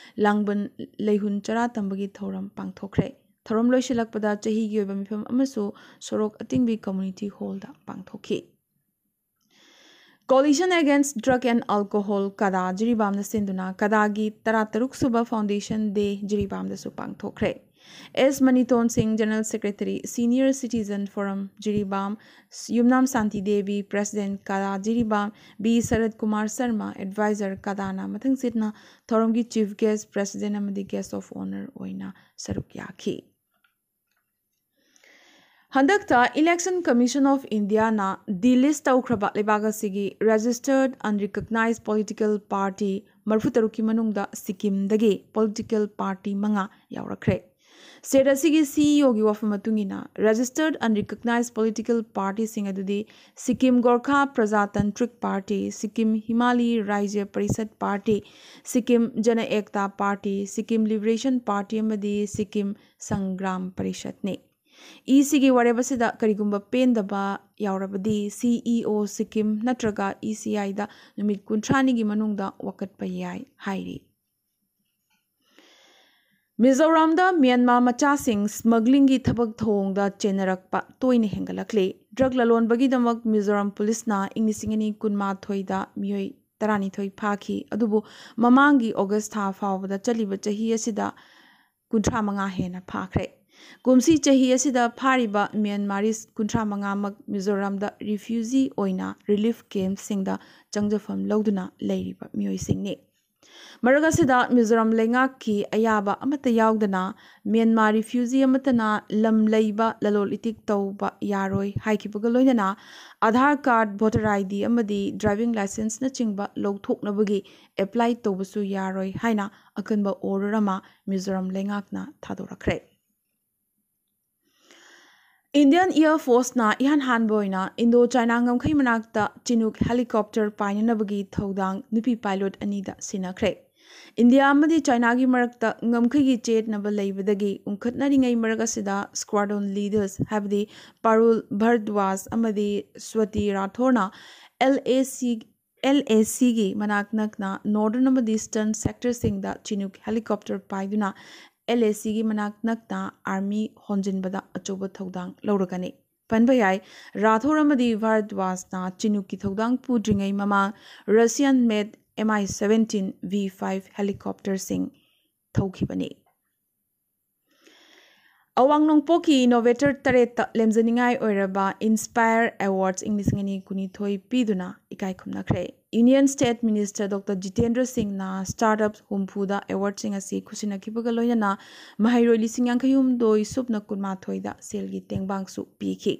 ꯂꯥꯡꯕꯟ ꯂꯩꯍꯨꯟ ꯆꯔꯥ ꯇꯝꯕꯒꯤ ꯊꯧꯔꯝ ꯄꯥꯡꯊꯣꯛꯈ꯭ꯔꯦ꯫ ꯊꯧꯔꯝ ꯂꯣꯏꯁꯤꯜꯂꯛꯄꯗ ꯆꯍꯤꯒꯤ ꯑꯣꯏꯕ ꯃꯤꯐꯝ ꯑꯃꯁꯨ ꯁꯣꯔꯣꯛ ꯑꯇꯤꯡꯕꯤ community hall ꯗ ꯄꯥꯡꯊꯣꯛꯈꯤ꯫ Coalition Against Drug and Alcohol, ꯀꯗꯥ, ꯖꯤꯔꯤꯕꯥꯝꯅ ꯁꯤꯟꯗꯨꯅ ꯀꯗꯥꯒꯤ ꯇꯔꯥꯇꯔꯨꯛ ꯁꯨꯕ Foundation Day ꯖꯤꯔꯤꯕꯥꯝꯗꯁꯨ ꯄꯥꯡꯊꯣꯛꯈ꯭ꯔꯦ꯫ ꯑꯦꯁ ꯃꯅꯤꯇꯣꯟ ꯁꯤꯡ, General Secretary, Senior Citizen Forum Jiribam, ꯌꯨꯝꯅꯥꯝ ꯁꯥꯟꯇꯤ ꯗꯦꯕꯤ, President ꯀꯗꯥ ꯖꯤꯔꯤꯕꯥꯝ, ꯕꯤ ꯁꯔꯠ ꯀꯨꯃꯥꯔ ꯁꯔꯃ, Advisor ꯀꯗꯥꯅ ꯃꯊꯪꯁꯤꯠꯅ ꯊꯧꯔꯝꯒꯤ Chief Guest, President ꯑꯃꯗꯤ Guest of Honour ꯑꯣꯏꯅ ꯁꯔꯨꯛ ꯌꯥꯈꯤ꯫ ꯍꯟꯗꯛꯇ Election Commission of Indiaꯅ delist ꯇꯧꯈ꯭ꯔꯕ ꯂꯩꯕꯥꯛ ꯑꯁꯤꯒꯤ Registered Unrecognized Political Party ꯃꯔꯤꯐꯨ ꯇꯔꯨꯛꯀꯤ ꯃꯅꯨꯡꯗ ꯁꯤꯛꯀꯤꯝꯗꯒꯤ political party ꯃꯉꯥ ꯌꯥꯎꯔꯛꯈ꯭ꯔꯦ꯫ State ꯑꯁꯤꯒꯤ CEOꯒꯤ ꯋꯥꯐꯝ ꯃꯇꯨꯡ ꯏꯟꯅ, Registered Unrecognized Political Partyꯁꯤꯡ ꯑꯗꯨꯗꯤ Sikkim Gorkha Prajatantrik party, Sikkim Himali Rajya Parishad party, Sikkim Jana Ekta party, Sikkim liberation party ꯑꯃꯗꯤ ꯁꯤꯛꯀꯤꯝ ꯁꯪꯒ꯭ꯔꯥꯝ ꯄꯔꯤꯁꯠꯅꯤ꯫ ꯏ ꯁꯤꯒꯤ ꯋꯥꯔꯦꯞ ꯑꯁꯤꯗ ꯀꯔꯤꯒꯨꯝꯕ ꯄꯦꯟꯗꯕ ꯌꯥꯎꯔꯕꯗꯤ, CEO ꯁꯤꯛꯀꯤꯝ ꯅꯠꯇ꯭ꯔꯒ ECIꯗ ꯅꯨꯃꯤꯠ ꯀꯨꯟꯊ꯭ꯔꯥꯅꯤꯒꯤ ꯃꯅꯨꯡꯗ ꯋꯥꯀꯠꯄ ꯌꯥꯏ ꯍꯥꯏꯔꯤ꯫ ꯃꯤꯖꯣꯔꯥꯝꯗ ꯃ꯭ꯌꯥꯟꯃꯥꯔ ꯃꯆꯥꯁꯤꯡ smugglingꯒꯤ ꯊꯕꯛ ꯊꯧꯑꯣꯡꯗ ꯆꯦꯟꯅꯔꯛꯄ ꯇꯣꯏꯅ ꯍꯦꯟꯒꯠꯂꯛꯂꯤ꯫ Drug ꯂꯂꯣꯟꯕꯒꯤꯗꯃꯛ ꯃꯤꯖꯣꯔꯥꯝ ꯄꯨꯂꯤꯁꯅ ꯏꯪ ꯂꯤꯁꯤꯡ ꯑꯅꯤ ꯀꯨꯟꯃꯥꯊꯣꯏꯗ ꯃꯤꯑꯣꯏ ꯇꯔꯥꯅꯤꯊꯣꯏ ꯐꯥꯈꯤ, ꯑꯗꯨꯕꯨ ꯃꯃꯥꯡꯒꯤ August ꯊꯥ ꯐꯥꯎꯕꯗ ꯆꯠꯂꯤꯕ ꯆꯍꯤ ꯑꯁꯤꯗ ꯀꯨꯟꯊ꯭ꯔꯥ ꯃꯉꯥ ꯍꯦꯟꯅ ꯐꯥꯈ꯭ꯔꯦ꯫ ꯀꯨꯝꯁꯤ ꯆꯍꯤ ꯑꯁꯤꯗ ꯐꯥꯔꯤꯕ ꯃ꯭ꯌꯥꯟꯃꯥꯔꯤꯁ ꯀꯨꯟꯊ꯭ꯔꯥ ꯃꯉꯥꯃꯛ ꯃꯤꯖꯣꯔꯥꯝꯗ refugee ꯑꯣꯏꯅ relief campꯁꯤꯡꯗ ꯆꯪꯖꯐꯝ ꯂꯧꯗꯨꯅ ꯂꯩꯔꯤꯕ ꯃꯤꯑꯣꯏꯁꯤꯡꯅꯤ꯫ ꯃꯔꯛ ꯑꯁꯤꯗ ꯃꯤꯖꯣꯔꯥꯝ ꯂꯩꯉꯥꯛꯀꯤ ꯑꯌꯥꯕ ꯑꯃꯠꯇ ꯌꯥꯎꯗꯅ ꯃ꯭ꯌꯥꯟꯃꯥꯔ refugee ꯑꯃꯠꯇꯅ ꯂꯝ ꯂꯩꯕ ꯂꯂꯣꯜ ꯏꯇꯤꯛ ꯇꯧꯕ ꯌꯥꯔꯣꯏ ꯍꯥꯏꯈꯤꯕꯒ ꯂꯣꯏꯅꯅ Aadhaar card, voter ID ꯑꯃꯗꯤ driving licenceꯅꯆꯤꯡꯕ ꯂꯧꯊꯣꯛꯅꯕꯒꯤ apply ꯇꯧꯕꯁꯨ ꯌꯥꯔꯣꯏ ꯍꯥꯏꯅ ꯑꯀꯟꯕ order ꯑꯃ ꯃꯤꯖꯣꯔꯥꯝ ꯂꯩꯉꯥꯛꯅ ꯊꯥꯗꯣꯔꯛꯈ꯭ꯔꯦ꯫ Indian Air Forceꯅ ꯏꯍꯥꯟ ꯍꯥꯟꯕ ꯑꯣꯏꯅ Indo-China ꯉꯝꯈꯩ ꯃꯅꯥꯛꯇ Chinook helicopter ꯄꯥꯏꯅꯅꯕꯒꯤ ꯊꯧꯗꯥꯡ ꯅꯨꯄꯤ pilot ꯑꯅꯤꯗ ꯁꯤꯟꯅꯈ꯭ꯔꯦ꯫ ꯏꯟꯗꯤꯌꯥ ꯑꯃꯗꯤ ꯆꯥꯏꯅꯥꯒꯤ ꯃꯔꯛꯇ ꯉꯝꯈꯩꯒꯤ ꯆꯦꯠꯅꯕ ꯂꯩꯕꯗꯒꯤ ꯎꯪꯈꯠꯅꯔꯤꯉꯩ ꯃꯔꯛ ꯑꯁꯤꯗ squadron leaders ꯍꯥꯏꯕꯗꯤ ꯄꯥꯔꯨꯜ ꯚꯥꯔꯗ꯭ꯋꯥꯖ ꯑꯃꯗꯤ ꯁ꯭ꯋꯥꯇꯤ ꯔꯥꯊꯣꯔꯅ LAC LACꯒꯤ ꯃꯅꯥꯛ ꯅꯛꯅ Northern ꯑꯃꯗꯤ Eastern sectorꯁꯤꯡꯗ Chinook helicopter ꯄꯥꯏꯗꯨꯅ LACꯒꯤ ꯃꯅꯥꯛ ꯅꯛꯅ army ꯍꯣꯟꯖꯤꯟꯕꯗ ꯑꯆꯧꯕ ꯊꯧꯗꯥꯡ ꯂꯧꯔꯒꯅꯤ꯫ ꯄꯟꯕ ꯌꯥꯏ, ꯔꯥꯊꯣꯔ ꯑꯃꯗꯤ ꯚꯥꯔꯗ꯭ꯋꯥꯖꯅ Chinookꯀꯤ ꯊꯧꯗꯥꯡ ꯄꯨꯗ꯭ꯔꯤꯉꯩ ꯃꯃꯥꯡ Russian made MI seventeen V five helicopterꯁꯤꯡ ꯊꯧꯈꯤꯕꯅꯤ꯫ ꯑꯋꯥꯡ ꯅꯣꯡꯄꯣꯛꯀꯤ innovator ꯇꯔꯦꯠꯇ ꯂꯦꯝꯖꯅꯤꯡꯉꯥꯏ ꯑꯣꯏꯔꯕ Inspire Awards ꯏꯪ ꯂꯤꯁꯤꯡ ꯑꯅꯤ ꯀꯨꯟꯅꯤꯊꯣꯏ ꯄꯤꯗꯨꯅ ꯏꯀꯥꯏ ꯈꯨꯝꯅꯈ꯭ꯔꯦ꯫ Union State Minister Doctor Jitendra Singhꯅ startup ꯍꯨꯝꯐꯨꯗ awardꯁꯤꯡ ꯑꯁꯤ ꯈꯨꯠꯁꯤꯟꯅꯈꯤꯕꯒ ꯂꯣꯏꯅꯅ ꯃꯍꯩꯔꯣꯏ ꯂꯤꯁꯤꯡ ꯌꯥꯡꯈꯩ ꯍꯨꯝꯗꯣꯏ ꯁꯨꯞꯅ ꯀꯨꯟꯃꯥꯊꯣꯏꯗ ꯁꯦꯜꯒꯤ ꯇꯦꯡꯕꯥꯡꯁꯨ ꯄꯤꯈꯤ꯫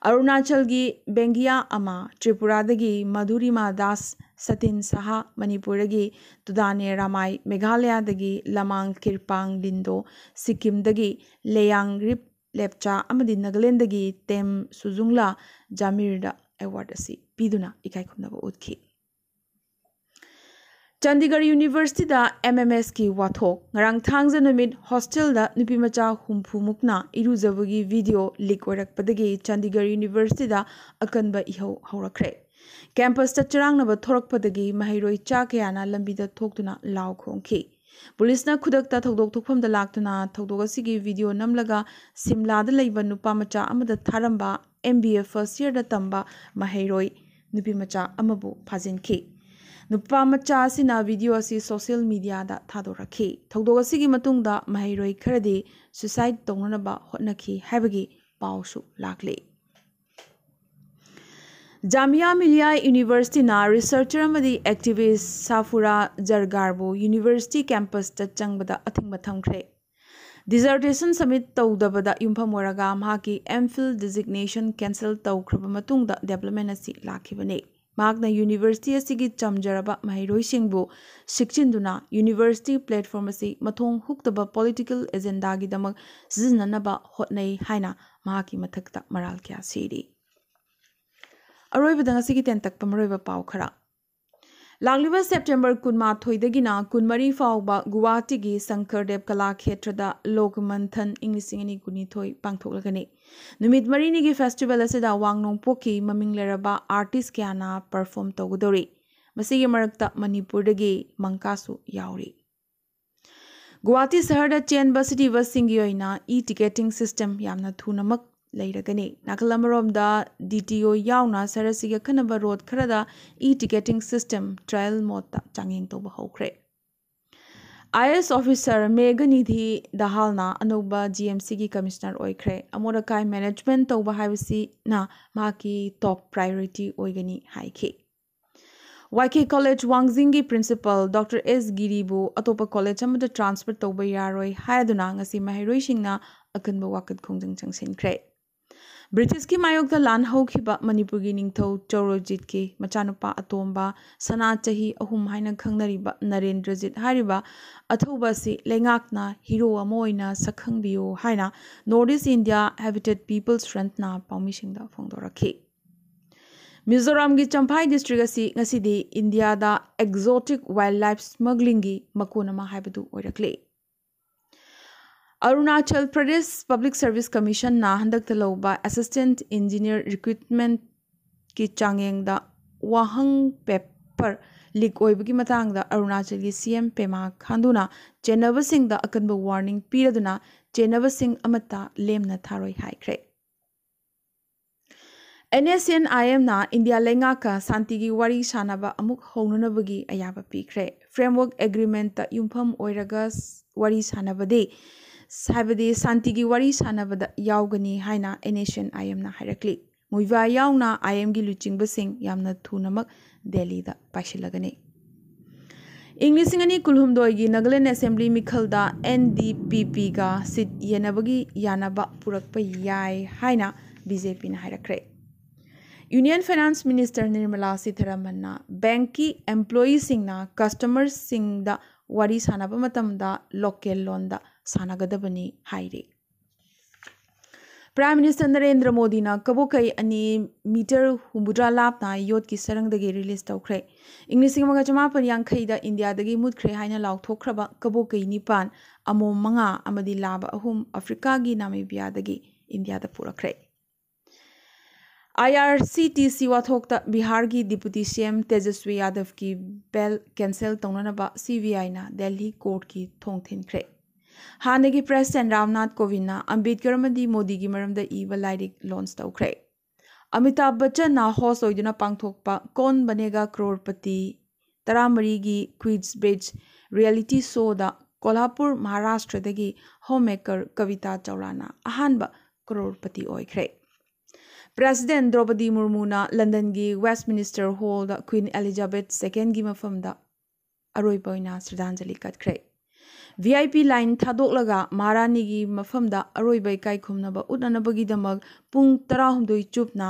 ꯑꯔꯨꯅꯥꯆꯜꯒꯤ ꯕꯦꯡꯒꯤꯌꯥ ꯑꯃ, ꯇ꯭ꯔꯤꯄꯨꯔꯥꯗꯒꯤ ꯃꯙꯨꯔꯤꯃꯥ ꯗꯥꯁ, ꯁꯇꯤꯟ ꯁꯍꯥ, ꯃꯅꯤꯄꯨꯔꯗꯒꯤ ꯇꯨꯗꯥꯅꯦ ꯔꯥꯃꯥꯏ, ꯃꯦꯘꯥꯂꯌꯥꯗꯒꯤ ꯂꯃꯥꯡ ꯀꯤꯔꯄꯥꯡ ꯂꯤꯟꯗꯣ, ꯁꯤꯛꯀꯤꯝꯗꯒꯤ ꯂꯦꯌꯥꯡ ꯔꯤꯞ ꯂꯦꯞꯆꯥ ꯑꯃꯗꯤ ꯅꯥꯒꯥꯂꯦꯟꯗꯒꯤ ꯇꯦꯝ ꯁꯨꯖꯨꯡꯂꯥ ꯖꯥꯃꯤꯔꯗ award ꯑꯁꯤ ꯄꯤꯗꯨꯅ ꯏꯀꯥꯏ ꯈꯨꯝꯅꯕ ꯎꯠꯈꯤ꯫ ꯆꯥꯟꯗꯤꯒꯔ Universityꯗ MMSꯀꯤ ꯋꯥꯊꯣꯛ꯫ ꯉꯔꯥꯡ ꯊꯥꯡꯖ ꯅꯨꯃꯤꯠ hostelꯗ ꯅꯨꯄꯤꯃꯆꯥ ꯍꯨꯝꯐꯨ ꯃꯨꯛꯅ ꯏꯔꯨꯖꯕꯒꯤ video leak ꯑꯣꯏꯔꯛꯄꯗꯒꯤ ꯆꯥꯟꯗꯤꯒꯔ Universityꯗ ꯑꯀꯟꯕ ꯏꯍꯧ ꯍꯧꯔꯛꯈ꯭ꯔꯦ꯫ Campusꯇ ꯆꯔꯥꯡꯅꯕ ꯊꯣꯔꯛꯄꯗꯒꯤ ꯃꯍꯩꯔꯣꯏ ꯆꯥ ꯀꯌꯥꯅ ꯂꯝꯕꯤꯗ ꯊꯣꯛꯇꯨꯅ ꯂꯥꯎ ꯈꯣꯡꯈꯤ꯫ ꯄꯨꯂꯤꯁꯅ ꯈꯨꯗꯛꯇ ꯊꯧꯗꯣꯛ ꯊꯣꯛꯐꯝꯗ ꯂꯥꯛꯇꯨꯅ ꯊꯧꯗꯣꯛ ꯑꯁꯤꯒꯤ video ꯅꯝꯂꯒ ꯁꯤꯝꯂꯥꯗ ꯂꯩꯕ ꯅꯨꯄꯥ ꯃꯆꯥ ꯑꯃꯗ ꯊꯥꯔꯝꯕ MBA first yearꯗ ꯇꯝꯕ ꯃꯍꯩꯔꯣꯏ ꯅꯨꯄꯤ ꯃꯆꯥ ꯑꯃꯕꯨ ꯐꯥꯖꯤꯟꯈꯤ꯫ ꯅꯨꯄꯥ ꯃꯆꯥ ꯑꯁꯤꯅ video ꯑꯁꯤ social mediaꯗ ꯊꯥꯗꯣꯔꯛꯈꯤ꯫ ꯊꯧꯗꯣꯛ ꯑꯁꯤꯒꯤ ꯃꯇꯨꯡꯗ ꯃꯍꯩꯔꯣꯏ ꯈꯔꯗꯤ suicide ꯇꯧꯅꯅꯕ ꯍꯣꯠꯅꯈꯤ ꯍꯥꯏꯕꯒꯤ ꯄꯥꯎꯁꯨ ꯂꯥꯛꯂꯤ꯫ ꯖꯥꯃꯤꯌꯥ ꯃꯤꯂꯤꯌꯥ Universityꯅ researcher ꯑꯃꯗꯤ activist ꯁꯥꯐꯨꯔꯥ ꯖꯔꯒꯥꯔꯕꯨ university campusꯇ ꯆꯪꯕꯗ ꯑꯊꯤꯡꯕ ꯊꯝꯈ꯭ꯔꯦ꯫ Dissertation submit ꯇꯧꯗꯕꯗ ꯌꯨꯝꯐꯝ ꯑꯣꯏꯔꯒ ꯃꯍꯥꯛꯀꯤ MPhil designation cancel ꯇꯧꯈ꯭ꯔꯕ ꯃꯇꯨꯡꯗ development ꯑꯁꯤ ꯂꯥꯛꯈꯤꯕꯅꯤ꯫ ꯃꯍꯥꯛꯅ university ꯑꯁꯤꯒꯤ ꯆꯝꯖꯔꯕ ꯃꯍꯩꯔꯣꯏꯁꯤꯡꯕꯨ ꯁꯤꯛꯆꯤꯟꯗꯨꯅ university platform ꯑꯁꯤ ꯃꯊꯣꯡ ꯍꯨꯛꯇꯕ political agendaꯒꯤꯗꯃꯛ ꯁꯤꯖꯤꯟꯅꯅꯕ ꯍꯣꯠꯅꯩ ꯍꯥꯏꯅ ꯃꯍꯥꯛꯀꯤ ꯃꯊꯛꯇ ꯃꯔꯥꯜ ꯀꯌꯥ ꯁꯤꯔꯤ꯫ ꯑꯔꯣꯏꯕꯗ ꯉꯁꯤꯒꯤ ꯇꯦꯟꯇꯛꯄ ꯃꯔꯨꯑꯣꯏꯕ ꯄꯥꯎ ꯈꯔ꯫ ꯂꯥꯛꯂꯤꯕ ꯁꯦꯞꯇꯦꯝꯕꯔ ꯀꯨꯟꯃꯥꯊꯣꯏꯗꯒꯤꯅ ꯀꯨꯟꯃꯔꯤ ꯐꯥꯎꯕ ꯒꯨꯋꯥꯍꯥꯇꯤꯒꯤ ꯁꯪꯀꯔꯗꯦꯕ ꯀꯂꯥ ꯈꯦꯇ꯭ꯔꯗ ꯂꯣꯀꯃꯟꯊꯟ ꯏꯪ ꯂꯤꯁꯤꯡ ꯑꯅꯤ ꯀꯨꯟꯅꯤꯊꯣꯏ ꯄꯥꯡꯊꯣꯛꯂꯒꯅꯤ꯫ ꯅꯨꯃꯤꯠ ꯃꯔꯤꯅꯤꯒꯤ ꯐꯦꯁꯇꯤꯚꯦꯜ ꯑꯁꯤꯗ ꯋꯥꯡ ꯅꯣꯡꯄꯣꯛꯀꯤ ꯃꯃꯤꯡ ꯂꯩꯔꯕ ꯑꯥꯔꯇꯤꯁ ꯀꯌꯥꯅ ꯄꯔꯐꯣꯔꯝ ꯇꯧꯒꯗꯧꯔꯤ꯫ ꯃꯁꯤꯒꯤ ꯃꯔꯛꯇ ꯃꯅꯤꯄꯨꯔꯗꯒꯤ ꯃꯪꯀꯥꯁꯨ ꯌꯥꯎꯔꯤ꯫ ꯒꯨꯋꯥꯍꯥꯇꯤ ꯁꯍꯔꯗ ꯆꯦꯟꯕ ꯁꯤꯇꯤ ꯕꯁꯁꯤꯡꯒꯤ ꯑꯣꯏꯅ ꯏ ꯇꯤꯀꯦꯇꯤꯡ ꯁꯤꯁꯇꯦꯝ ꯌꯥꯝꯅ ꯊꯨꯅꯃꯛ ꯂꯩꯔꯒꯅꯤ꯫ ꯅꯥꯀꯜ ꯑꯃꯔꯣꯝꯗ ꯗꯤ ꯇꯤ ꯑꯣ ꯌꯥꯎꯅ ꯁꯍꯔ ꯑꯁꯤꯒꯤ ꯑꯈꯟꯅꯕ ꯔꯣꯗ ꯈꯔꯗ ꯏ ꯇꯤꯀꯦꯇꯤꯡ ꯁꯤꯁꯇꯦꯝ ꯇ꯭ꯔꯥꯌꯦꯜ ꯃꯣꯗꯇ ꯆꯥꯡꯌꯦꯡ ꯇꯧꯕ ꯍꯧꯈ꯭ꯔꯦ꯫ ꯑꯥꯏ ꯑꯦ ꯑꯦꯁ ꯑꯣꯐꯤꯁꯔ ꯃꯦꯘꯅꯤꯙꯤ ꯗꯍꯥꯜꯅ ꯑꯅꯧꯕ ꯖꯤ ꯑꯦꯝ ꯁꯤꯒꯤ ꯀꯃꯤꯁꯅꯔ ꯑꯣꯏꯈ꯭ꯔꯦ꯫ ꯑꯃꯣꯠ ꯑꯀꯥꯏ ꯃꯦꯅꯦꯖꯃꯦꯟꯠ ꯇꯧꯕ ꯍꯥꯏꯕꯁꯤꯅ ꯃꯍꯥꯛꯀꯤ ꯇꯣꯞ ꯄ꯭ꯔꯥꯏꯑꯣꯔꯤꯇꯤ ꯑꯣꯏꯒꯅꯤ ꯍꯥꯏꯈꯤ꯫ ꯋꯥꯏ ꯀꯦ ꯀꯣꯂꯦꯖ ꯋꯥꯡꯖꯤꯡꯒꯤ ꯄ꯭ꯔꯤꯟꯁꯤꯄꯥꯜ ꯗꯣꯛꯇꯔ ꯑꯦꯁ ꯒꯤꯔꯤꯕꯨ ꯑꯇꯣꯞꯄ ꯀꯣꯂꯦꯖ ꯑꯃꯗ ꯇ꯭ꯔꯥꯟꯁꯐꯔ ꯇꯧꯕ ꯌꯥꯔꯣꯏ ꯍꯥꯏꯗꯨꯅ ꯉꯁꯤ ꯃꯍꯩꯔꯣꯏꯁꯤꯡꯅ ꯑꯀꯟꯕ ꯋꯥꯀꯠ ꯈꯣꯡꯖꯪ ꯆꯪꯁꯤꯟꯈ꯭ꯔꯦ꯫ ꯕ꯭ꯔꯤꯇꯤꯁꯀꯤ ꯃꯥꯌꯣꯛꯇ ꯂꯥꯟ ꯍꯧꯈꯤꯕ ꯃꯅꯤꯄꯨꯔꯒꯤ ꯅꯤꯡꯊꯧ ꯆꯧꯔꯣꯖꯤꯠꯀꯤ ꯃꯆꯥꯅꯨꯄꯥ ꯑꯇꯣꯝꯕ ꯁꯅꯥ ꯆꯍꯤ ꯑꯍꯨꯝ ꯍꯥꯏꯅ ꯈꯪꯅꯔꯤꯕ ꯅꯔꯦꯟꯗ꯭ꯔꯖꯤꯠ ꯍꯥꯏꯔꯤꯕ ꯑꯊꯧꯕ ꯑꯁꯤ ꯂꯩꯉꯥꯛꯅ ꯍꯤꯔꯣ ꯑꯃ ꯑꯣꯏꯅ ꯁꯛꯈꯪꯕꯤꯌꯨ ꯍꯥꯏꯅ North East India Habitat People's Frontꯅ ꯄꯥꯎꯃꯤꯁꯤꯡꯗ ꯐꯣꯡꯗꯣꯔꯛꯈꯤ꯫ ꯃꯤꯖꯣꯔꯥꯝꯒꯤ ꯆꯝꯐꯥꯏ ꯗꯤꯁꯇ꯭ꯔꯤꯛ ꯑꯁꯤ ꯉꯁꯤꯗꯤ ꯏꯟꯗꯤꯌꯥꯗ ꯑꯦꯛꯖꯣꯇꯤꯛ ꯋꯥꯏꯜꯗ ꯂꯥꯏꯐ ꯁ꯭ꯃꯒ꯭ꯂꯤꯡꯒꯤ ꯃꯀꯣꯟ ꯑꯃ ꯍꯥꯏꯕꯗꯨ ꯑꯣꯏꯔꯛꯂꯦ꯫ ꯑꯔꯨꯅꯥꯆꯜ ꯄ꯭ꯔꯗꯦꯁ ꯄꯕ꯭ꯂꯤꯛ ꯁꯔꯚꯤꯁ ꯀꯃꯤꯁꯟꯅ ꯍꯟꯗꯛꯇ ꯂꯧꯕ ꯑꯦꯁꯤꯁꯇꯦꯟꯠ ꯏꯟꯖꯤꯅꯤꯌꯔ ꯔꯤꯀ꯭ꯔꯨꯠꯃꯦꯟꯠꯀꯤ ꯆꯥꯡꯌꯦꯡꯗ ꯋꯥꯍꯪ ꯄꯦꯄꯔ ꯂꯤꯛ ꯑꯣꯏꯕꯒꯤ ꯃꯇꯥꯡꯗ ꯑꯔꯨꯅꯥꯆꯜꯒꯤ ꯁꯤ ꯑꯦꯝ ꯄꯦꯃꯥ ꯈꯥꯟꯗꯨꯅ ꯆꯦꯟꯅꯕꯁꯤꯡꯗ ꯑꯀꯟꯕ ꯋꯥꯔꯅꯤꯡ ꯄꯤꯔꯗꯨꯅ ꯆꯦꯟꯅꯕꯁꯤꯡ ꯑꯃꯠꯇ ꯂꯦꯝꯅ ꯊꯥꯔꯣꯏ ꯍꯥꯏꯈ꯭ꯔꯦ꯫ ꯑꯦꯟ ꯑꯦꯁ ꯑꯦꯟ ꯑꯥꯏ ꯑꯦꯝꯅ ꯏꯟꯗꯤꯌꯥ ꯂꯩꯉꯥꯛꯀ ꯁꯥꯟꯇꯤꯒꯤ ꯋꯥꯔꯤ ꯁꯥꯅꯕ ꯑꯃꯨꯛ ꯍꯧꯅꯅꯕꯒꯤ ꯑꯌꯥꯕ ꯄꯤꯈ꯭ꯔꯦ꯫ ꯐ꯭ꯔꯦꯝꯋꯔꯛ ꯑꯦꯒ꯭ꯔꯤꯃꯦꯟꯠꯇ ꯌꯨꯝꯐꯝ ꯑꯣꯏꯔꯒ ꯋꯥꯔꯤ ꯁꯥꯅꯕꯗꯤ, ꯍꯥꯏꯕꯗꯤ ꯁꯥꯟꯇꯤꯒꯤ ꯋꯥꯔꯤ ꯁꯥꯅꯕꯗ ꯌꯥꯎꯒꯅꯤ ꯍꯥꯏꯅ and S N I ꯑꯦꯝꯅ ꯍꯥꯏꯔꯛꯂꯤ꯫ Muivah ꯌꯥꯎꯅ ꯑꯥꯏ ꯑꯦꯝꯒꯤ ꯂꯨꯆꯤꯡꯕꯁꯤꯡ ꯌꯥꯝꯅ ꯊꯨꯅꯃꯛ ꯗꯦꯜꯂꯤꯗ ꯄꯥꯏꯁꯤꯜꯂꯒꯅꯤ꯫ ꯏꯪ ꯂꯤꯁꯤꯡ ꯑꯅꯤ ꯀꯨꯟꯍꯨꯝꯗꯣꯏꯒꯤ ꯅꯥꯒꯥꯂꯦꯟ ꯑꯦꯁꯦꯝꯕ꯭ꯂꯤ ꯃꯤꯈꯜꯗ ꯑꯦꯟ ꯗꯤ ꯄꯤ ꯄꯤꯒ ꯁꯤꯠ ꯌꯦꯟꯅꯕꯒꯤ ꯌꯥꯅꯕ ꯄꯨꯔꯛꯄ ꯌꯥꯏ ꯍꯥꯏꯅ ꯕꯤ ꯖꯦ ꯄꯤꯅ ꯍꯥꯏꯔꯛꯈ꯭ꯔꯦ꯫ ꯌꯨꯅꯤꯌꯟ ꯐꯥꯏꯅꯥꯟꯁ ꯃꯤꯅꯤꯁꯇꯔ ꯅꯤꯔꯃꯂꯥ ꯁꯤꯊꯥꯔꯥꯃꯟꯅ ꯕꯦꯡꯛꯀꯤ ꯑꯦꯝꯄ꯭ꯂꯣꯌꯤꯁꯤꯡꯅ ꯀꯁꯇꯃꯔꯁꯤꯡꯗ ꯋꯥꯔꯤ ꯁꯥꯅꯕ ꯃꯇꯝꯗ ꯂꯣꯀꯦꯜ ꯂꯣꯟꯗ ꯁꯥꯟꯅꯒꯗꯕꯅꯤ ꯍꯥꯏꯔꯤ꯫ Prime Minister ꯅꯔꯦꯟꯗ꯭ꯔ ꯃꯣꯗꯤꯅ ꯀꯕꯣꯀꯩ ꯑꯅꯤ ꯃꯤꯇꯔ ꯍꯨꯝꯐꯨꯇꯔꯥ ꯂꯥꯞꯅ ꯌꯣꯠꯀꯤ ꯁꯔꯪꯗꯒꯤ release ꯇꯧꯈ꯭ꯔꯦ꯫ ꯏꯪ ꯂꯤꯁꯤꯡ ꯑꯃꯒ ꯆꯃꯥꯄꯟ ꯌꯥꯡꯈꯩꯗ ꯏꯟꯗꯤꯌꯥꯗꯒꯤ ꯃꯨꯠꯈ꯭ꯔꯦ ꯍꯥꯏꯅ ꯂꯥꯎꯊꯣꯛꯈ꯭ꯔꯕ ꯀꯕꯣꯀꯩ ꯅꯤꯄꯥꯟ, ꯑꯃꯣꯝ ꯃꯉꯥ ꯑꯃꯗꯤ ꯂꯥꯕ ꯑꯍꯨꯝ ꯑꯐ꯭ꯔꯤꯀꯥꯒꯤ ꯅꯥꯃꯤꯕꯤꯌꯥꯗꯒꯤ ꯏꯟꯗꯤꯌꯥꯗ ꯄꯨꯔꯛꯈ꯭ꯔꯦ꯫ IRCTC ꯋꯥꯊꯣꯛꯇ ꯕꯤꯍꯥꯔꯒꯤ Deputy CM ꯇꯦꯖꯁ꯭ꯋꯤ ꯌꯥꯗꯕꯀꯤ bail cancel ꯇꯧꯅꯅꯕ CBIꯅ ꯗꯦꯜꯂꯤ courtꯀꯤ ꯊꯣꯡ ꯊꯤꯟꯈ꯭ꯔꯦ꯫ ꯍꯥꯟꯅꯒꯤ President ꯔꯥꯝꯅꯥꯊ ꯀꯣꯕꯤꯟꯗꯅ ꯑꯝꯕꯦꯗꯀꯔ ꯑꯃꯗꯤ ꯃꯣꯗꯤꯒꯤ ꯃꯔꯝꯗ ꯏꯕ ꯂꯥꯏꯔꯤꯛ launch ꯇꯧꯈ꯭ꯔꯦ꯫ ꯑꯃꯤꯇꯥꯚ ꯕꯆꯟꯅ host ꯑꯣꯏꯗꯨꯅ ꯄꯥꯡꯊꯣꯛꯄ ꯀꯣꯟ ꯕꯅꯦꯒꯥ ꯀ꯭ꯔꯣꯔꯄꯇꯤ ꯇꯔꯥꯃꯔꯤꯒꯤ Quiz Bit reality showꯗ Kolhapur, ꯃꯍꯥꯔꯥꯁꯇ꯭ꯔꯗꯒꯤ home maker ꯀꯕꯤꯇꯥ ꯆꯧꯔꯥꯅ ꯑꯍꯥꯟꯕ ꯀ꯭ꯔꯣꯔꯄꯇꯤ ꯑꯣꯏꯈ꯭ꯔꯦ꯫ President ꯗ꯭ꯔꯧꯄꯗꯤ ꯃꯨꯔꯃꯨꯅ ꯂꯟꯗꯟꯒꯤ Westminster Hallꯗ Queen Elizabeth Secondꯒꯤ ꯃꯐꯝꯗ ꯑꯔꯣꯏꯕ ꯑꯣꯏꯅ ꯁ꯭ꯔꯗꯥꯟꯖꯂꯤ ꯀꯠꯈ꯭ꯔꯦ꯫ VIP line ꯊꯥꯗꯣꯛꯂꯒ ꯃꯍꯥꯔꯥꯅꯤꯒꯤ ꯃꯐꯝꯗ ꯑꯔꯣꯏꯕ ꯏꯀꯥꯏ ꯈꯨꯝꯅꯕ ꯎꯠꯅꯅꯕꯒꯤꯗꯃꯛ ꯄꯨꯡ ꯇꯔꯥꯍꯨꯝꯗꯣꯏ ꯆꯨꯞꯅ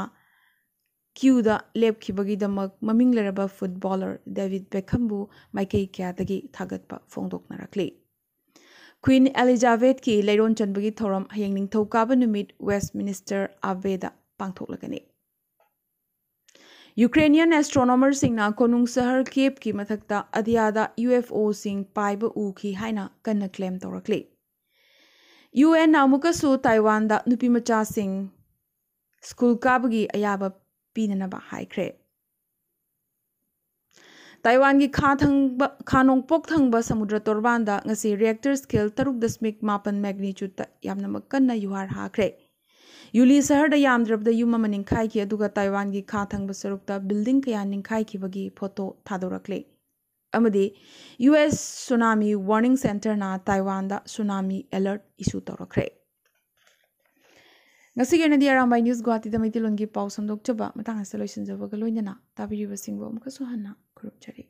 queueꯗ ꯂꯦꯞꯈꯤꯕꯒꯤꯗꯃꯛ ꯃꯃꯤꯡ ꯂꯩꯔꯕ footballer David Beckhamꯕꯨ ꯃꯥꯏꯀꯩ ꯀꯌꯥꯗꯒꯤ ꯊꯥꯒꯠꯄ ꯐꯣꯡꯗꯣꯛꯅꯔꯛꯂꯤ꯫ Queen Elizabethꯀꯤ ꯂꯩꯔꯣꯟ ꯆꯟꯕꯒꯤ ꯊꯧꯔꯝ ꯍꯌꯦꯡ ꯅꯤꯡꯊꯧꯀꯥꯕ ꯅꯨꯃꯤꯠ Westminster Abbeyꯗ ꯄꯥꯡꯊꯣꯛꯂꯒꯅꯤ꯫ Ukrainian astronomerꯁꯤꯡꯅ ꯀꯣꯅꯨꯡ ꯁꯍꯔ Kievꯀꯤ ꯃꯊꯛꯇ ꯑꯇꯤꯌꯥꯗ UFOꯁꯤꯡ ꯄꯥꯏꯕ ꯎꯈꯤ ꯍꯥꯏꯅ ꯀꯟꯅ claim ꯇꯧꯔꯛꯂꯤ꯫ UNꯅ ꯑꯃꯨꯛꯀꯁꯨ ꯇꯥꯏꯋꯥꯟꯗ ꯅꯨꯄꯤꯃꯆꯥꯁꯤꯡ school ꯀꯥꯕꯒꯤ ꯑꯌꯥꯕ ꯄꯤꯅꯅꯕ ꯍꯥꯏꯈ꯭ꯔꯦ꯫ ꯇꯥꯏꯋꯥꯟꯒꯤ ꯈꯥ ꯊꯪꯕ, ꯈꯥ ꯅꯣꯡꯄꯣꯛ ꯊꯪꯕ ꯁꯃꯨꯗ꯭ꯔ ꯇꯣꯔꯕꯥꯟꯗ ꯉꯁꯤ reactor scale ꯇꯔꯨꯛ ꯗꯁꯃꯤꯛ ꯃꯥꯄꯟ magnitudeꯇ ꯌꯥꯝꯅꯃꯛ ꯀꯟꯅ ꯌꯨꯍꯥꯔ ꯍꯥꯈ꯭ꯔꯦ꯫ ꯌꯨꯂꯤ ꯁꯍꯔꯗ ꯌꯥꯝꯗ꯭ꯔꯕꯗ ꯌꯨꯝ ꯑꯃ ꯅꯤꯡꯈꯥꯏꯈꯤ, ꯑꯗꯨꯒ ꯇꯥꯏꯋꯥꯟꯒꯤ ꯈꯥ ꯊꯪꯕ ꯁꯔꯨꯛꯇ building ꯀꯌꯥ ꯅꯤꯡꯈꯥꯏꯈꯤꯕꯒꯤ photo ꯊꯥꯗꯣꯔꯛꯂꯦ꯫ ꯑꯃꯗꯤ US Tsunami Warning Centreꯅ ꯇꯥꯏꯋꯥꯟꯗ tsunami alert issue ꯇꯧꯔꯛꯈ꯭ꯔꯦ꯫ ꯉꯁꯤꯒꯤ ꯑꯣꯏꯅꯗꯤ ꯑꯔꯥꯝꯕꯥꯏ News ꯒꯨꯋꯥꯍꯥꯇꯤꯗ ꯃꯩꯇꯩꯂꯣꯟꯒꯤ ꯄꯥꯎ ꯁꯟꯗꯣꯛꯆꯕ ꯃꯇꯥꯡ ꯑꯁꯤꯗ ꯂꯣꯏꯁꯤꯟꯖꯕꯒ ꯂꯣꯏꯅꯅ ꯇꯥꯕꯤꯔꯤꯕꯁꯤꯡꯕꯨ ꯑꯃꯨꯛꯀꯁꯨ ꯍꯟꯅ ꯈꯨꯔꯨꯝꯖꯔꯤ꯫